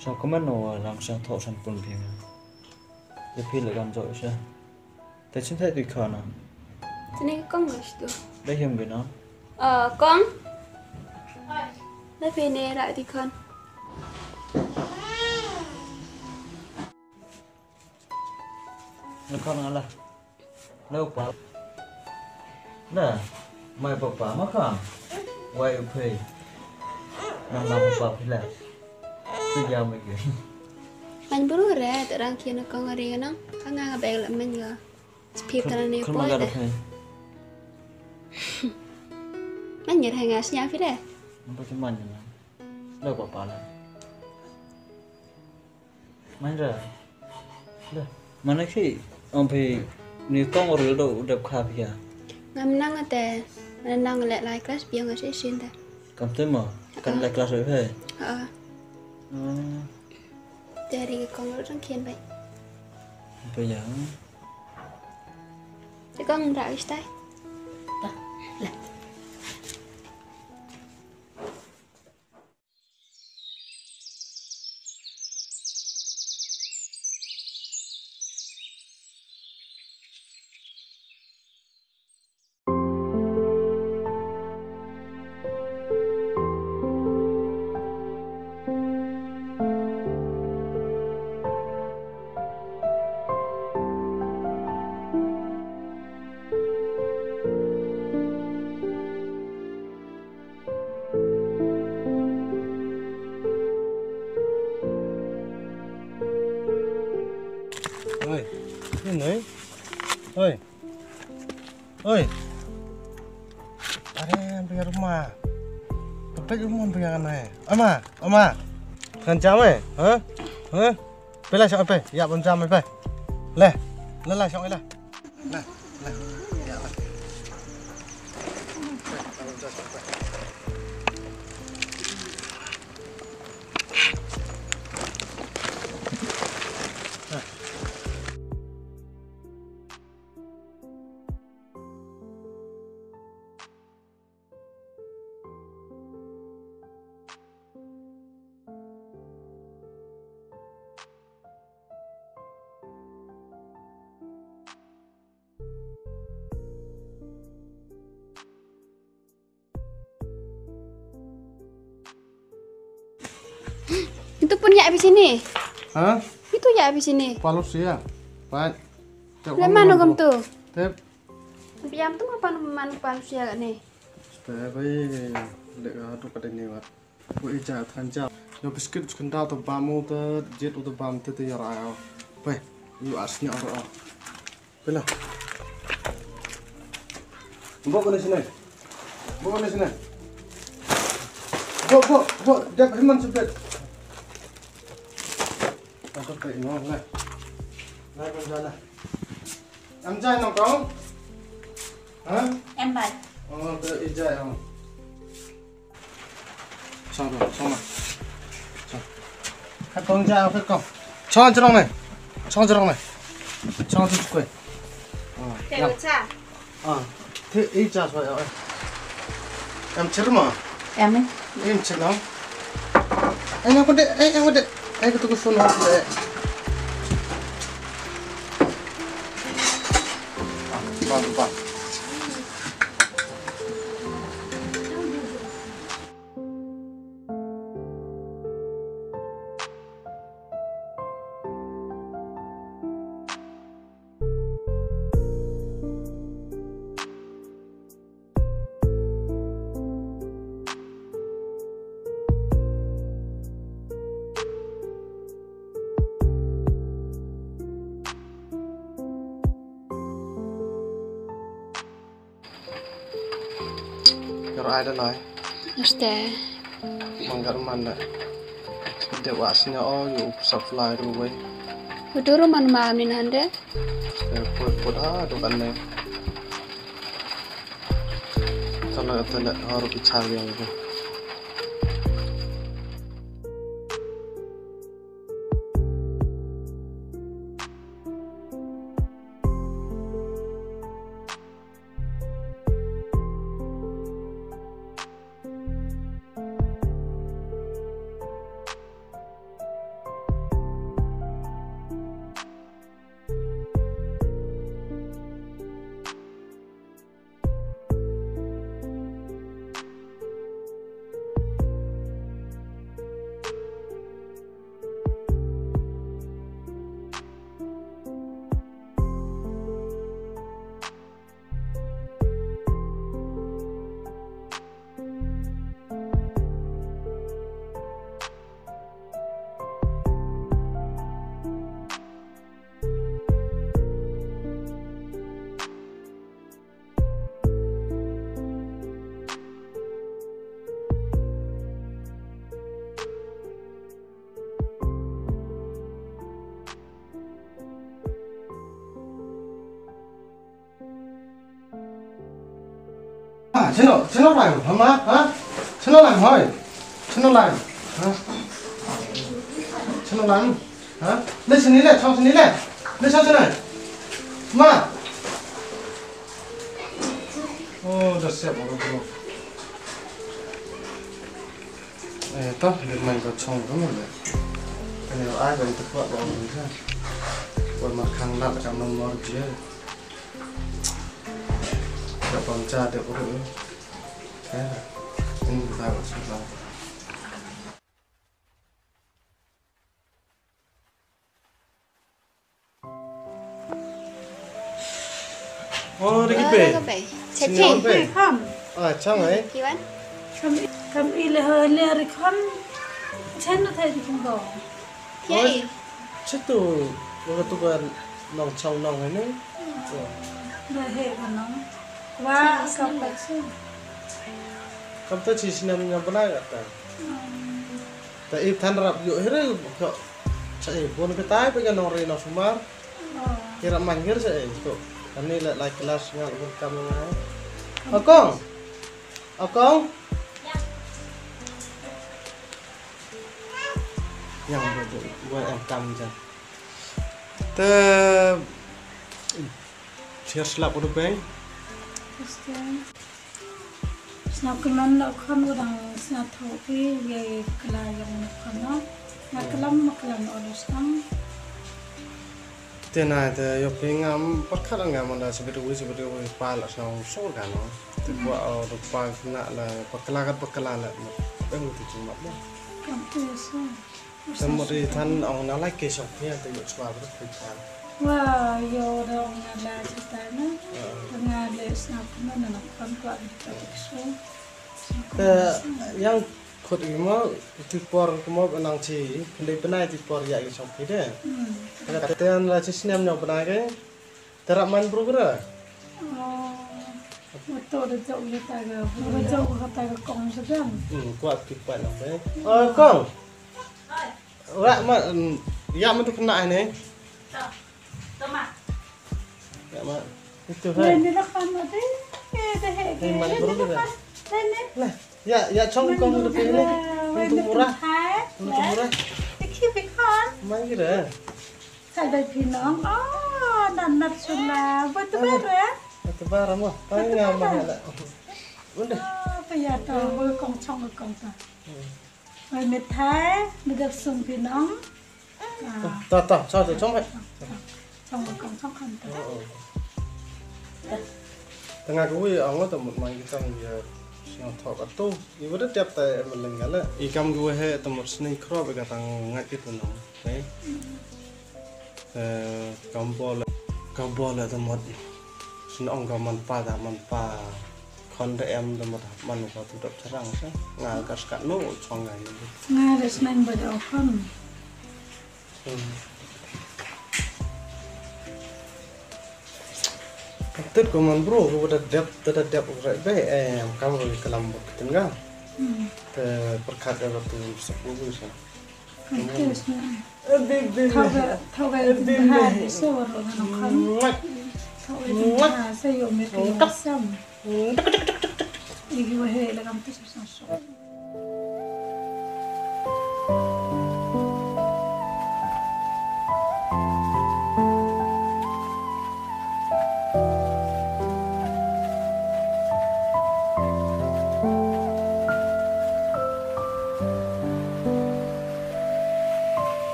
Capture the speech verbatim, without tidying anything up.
Sa kumno wa lang sang thok san pun phi nga. Ya phi le kam jok sa. Te chin thai tu khana. Sini kong gas tu. Dei hiam gina. Eh, kong. Dei phi ne ra ti khon. Ni khon nga la. Lo pa. Na, mai papa ma kham. Wai u phei. Nang nang papa phi la. Tu ya mai ke. Man bru re, te rang kien kong ri nang. Ka nga nga beg la man ga. Spip tana ne poi de. Man nyer ha nga snya phi de. Nampak cuman ni. Lo papa la. Man ra. Dah. Mana ki? Ong phi ni kong ri do dep kha phi ya. Ngam nang ate. Mana nang le lai klas biang ase sin de. Kam te mo. Kan le klas oi phi. Ha. Hmm. Dari kong ro dang kien bai. Apa ya? Te kong ra istai. Ta. La. Oi, ni noi. Oi. Oi. Are, am pia rumah. Kepek rumah am pia kanai. Ama, ama. Kan jam eh? Ha? Ha? Pela shong pe. Ya pun jam pe. Le. Le la shong la. Le. Le. Ya la. Itu pun ya habis ini. Ha? Itu ya habis ini. Palu sia. Pat. Lemano gam tu. Tep. Biam tu apa manu palu sia kat ni? Step ai. Lek tu kat ni wat. Ko ija than ja. Yo biscuit skenda to bamu te jet u to bam te te ya ra. Pe. Yu asnya ra. Pela. Bo ko ne sine. Bo ko ne sine. Bo, bo, bo, dep himan sepet. Aku tak ingat lah. Lah, kan jalan. Em jai nong kong? Ha? Em bai. Oh, ke ijai nong. Song, song, song ma. Song. Ka kong ja, ka kong. Song jrong ne. Song jrong ne. Song tu kue. Ah, te ya. Cha. Ah, te i cha so ya. Em chir ma. Em. Em chir no. Ai na ko de, ai, ai ko de. Ai ko tu ko phone ho de. Ah, ba, ba. Kar ai da nai. Este. Manggar man da. De wa snya o yu supply ru wei. Utu ru man ma min hande. Este put put ha dukan ne. Tala tala haru bichar yang tu. Chino, chino lang, ha ma, ha? Chino lang, hoi. Chino lang, ha? Chino lang, ha? Le sini le, chong sini le. Le chong sini. Ma. Oh, da siap, bro, bro. Eh, to, le mai ko chong ko le. Kane ai ba itu kuat ba orang ha. Buat makan lap ka nomor je. Ka pang cha de ko. Ya. Ini kita harus kita. Oh, Ricky Bay. Ricky Bay. Sini Chaching. Bay. Hey, come. Ah, chang ai. Kiwan? Come, come ile ho le ri khon. Chen no thai di khon go. Kiai. Chitu, wala tu ka nong chong nong hai ne. Na he ka nong. Wa ka pa chu. Kam ta chi snem nya bana ka ta. Ta i than rap yu hiri ko. Cha i bun ka tai pe ka nong ri nong sumar. Kira man ngir sa eh tu. Kani la lai kelas ngal bun kam ngai. Akong. Akong. Yang ba tu ba yang kam ja. Te share slap udah bang. Sna kynmaw na khon u dang sna thaw phi ïa kla ïa u khon no. Nga klam ma klam o lo sna. Te na te ïoh phi ngam pyrkhat ngam manda sibit wi sibit wi pa la sna u sur ka no. Te kwa o do pa kna la pa kla kat pa kla la. Em ti chung map mo. Kam te so. Te mut i than ong na lai ke shong phi te ïoh chwa bru phi than. Wa ïoh da ong na lai chita na. Nga le sna phi na na khon kwa di ta so. Te yang khut i mo ti por ko mo nang chi phi dei bnai ti por ïa i shong phi de. Ka te an la chi snem nyong bnai ke. Te rap man bru bra. Oh. Motor da jauh ïa ta ga. Bru da jauh ka ta ga kong sedang. Hmm, kwa ki kwa na pe. Oh, kong. Wa ma, mm, ïa ma tu kena ne. To. To ma. Ïa ma. Itu hai. Ni la kan ma de. Eh, de he. Ni man bro ni. Ni. Nah, ïa, ïa chong kong tu ni. Untuk murah. Untuk murah. Iki bikan. Mai kira. Sai dai phi nong. Oh, nan nat sula. Ba tu bara. Ba tu bara mo. Pai nga ma la. Udah. Oh, pa ïa to. Ba kong chong kong ta. Oi, mithai, mi dep sum phi nong. Ta, ta, ta, ta, chong, chong, chong, chong, chong, chong, chong. Tanga ka wi ang ta mut mang kita ya sing thok atu. Ibu dah tiap tai meleng kala. Ikam ka wi he ta mut sning krop ka tang ngat kita nong. Okey. Eh, kam bol, kam bol la da mut. Sna ong ka man pa da man pa. Khon da em da mut man ka tu dap charang sa. Nga ka skat no chong nga ni. Nga da snang ba da khon. Hmm. Tet ko man bro ko da dep da dep re be em kam ro kalam bok tin ga. Hmm. Te perkat da tu sep bu sa. Thaw ga, thaw ga, thaw ga, thaw ga, so ro na nong kham. Thaw ga, thaw ga, sa yo me ke sam. Igi wa he la kam tu sa so.